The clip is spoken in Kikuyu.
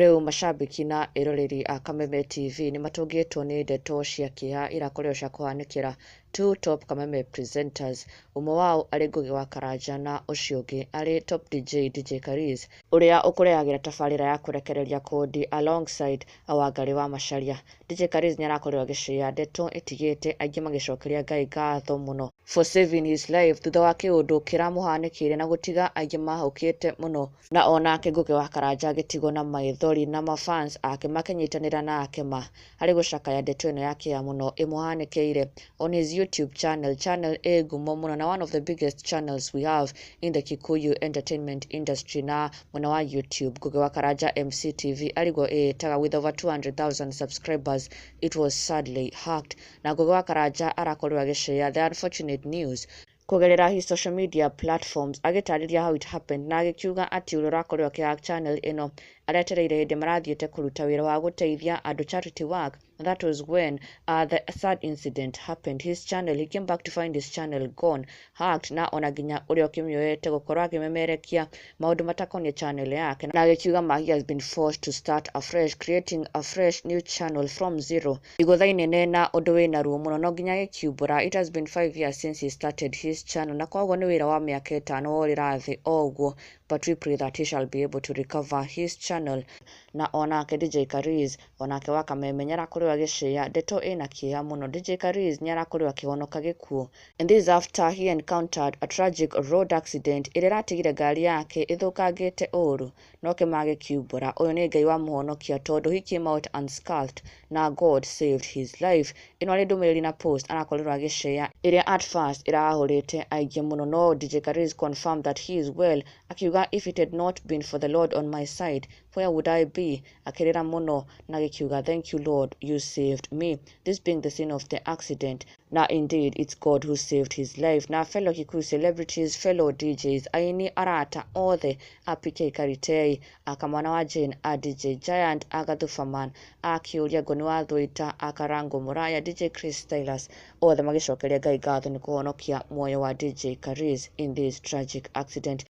Rĩu macambĩki na eroreri a Kameme TV nĩ matũngĩtwo nĩ ndeto cia kĩeha irakorirwo cia kũhanĩkĩra two top Kameme presenters, ũmwe wao arĩ Ngũgĩ wa Karanja na ũcio ũngĩ arĩ top DJ, DJ Kariz, ũrĩa ũkũrehagĩra tabarĩra ya kũrekereria kodi alongside Wangarĩ wa Macharia. DJ Kariz nĩ arakorirwo agĩcĩa ndeto ĩtigĩte aingĩ magĩcokeria Ngai ngatho mũno for saving his life thutha wa kĩũndũ kĩramũhanĩkĩire na gũtiga aingĩ mahũkĩte mũno, na onake Ngũgĩ wa Karanja agĩtigwo na maithori na mafans ake makĩnyitanĩra nake ma harĩ gũcakaya ndeto ĩno ya kĩeha mũno ĩmũhanĩkĩire on his YouTube channel, channel ĩ ngumo mũno na one of the biggest channels we have in the Kikuyu entertainment industry na mwena wa YouTube. Ngũgĩ wa Karanja MCTV arĩguo ĩĩtaga, with over 200,000 subscribers. It was sadly hacked, na Ngũgĩ wa Karanja arakorirwo agĩshare the unfortunate news kũgerera his social media platforms, agĩtarĩria how it happened na agĩkiuga atĩ ũrĩa ũrakorirwo akĩhack channel ĩno aretereire hĩndĩ marathiĩte kũruta wĩra wa gũteithia andũ, charity work, and that was when the sad incident happened. His channel, he came back to find his channel gone, hacked, na ona nginya ũrĩa ũkĩmĩoete gũkorwo akĩmemerekia maũndũ matakoniĩ channel yake, na agĩkiuga ma he has been forced to start afresh, creating a fresh new channel from zero. Igũtha inene na ũndũ wĩna ruo mũno, no nginya agĩkiumbũra it has been 5 years since he started his channel, na koguo nĩ wĩra wa mĩaka 5 worĩra thĩ o ũguo, but we pray that he shall be able to recover his channel. Na onake DJ Kariz, onake wa Kameme, nĩ arakorirwo agĩshare ndeto ĩna kĩeha mũno. DJ Kariz nĩ arakorirwo akĩhonoka gĩkuũ, and this is after he encountered a tragic road accident ĩrĩa ĩratigire ngari yake ĩthũkangĩte ũru, no kĩmagĩkiumbũra ũyũ nĩ Ngai wamũhonokia tondũ he came out unscathed na God saved his life. Ĩno arĩ ndũmĩrĩri na post arakorirwo agĩshare ĩrĩa at first ĩrahũrĩte aingĩ mũno, no DJ Kariz confirmed that he is well, akiuga, "If it had not been for the Lord on my side, where would I be?" Akĩrĩra mũno na gĩkiuga, "Thank you, Lord, you saved me," this being the scene of the accident. Na indeed it's God who saved his life. Na fellow Kikuyu celebrities, fellow DJs, aini, arata othe a PK Karitei, a kamwana wa Jane, a DJ Giant, a Gathufaman, a Kĩũria Ngoni wa Thũita, a Karango Muraya, DJ Chris Stylus, othe magĩcokeria Ngai ngatho nĩ kũhonokia muoyo wa DJ Kariz in this tragic accident.